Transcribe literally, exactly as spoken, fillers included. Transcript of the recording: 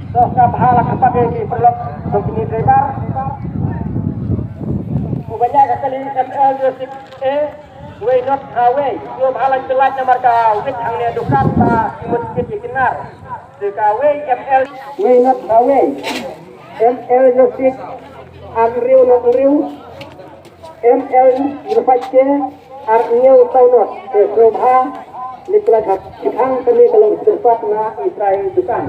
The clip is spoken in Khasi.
Doh ka bha la kyrpad ïa ki paralok jong kine driver. Uba ñiah ka kali M L zero six A, wei not ha wei. Sngewbha lait pynlait namar ka wit hangne dukan ba ki mut kit ïa ki nar. Te ka wei M L, wei not ha wei. M L zero six, ar hynriew not hynriew. M L zero five K, ar hynñiew saw not. Te sngewbha leit pynlait ha. Ki khang kane ka long kyrpad na i trai dukan.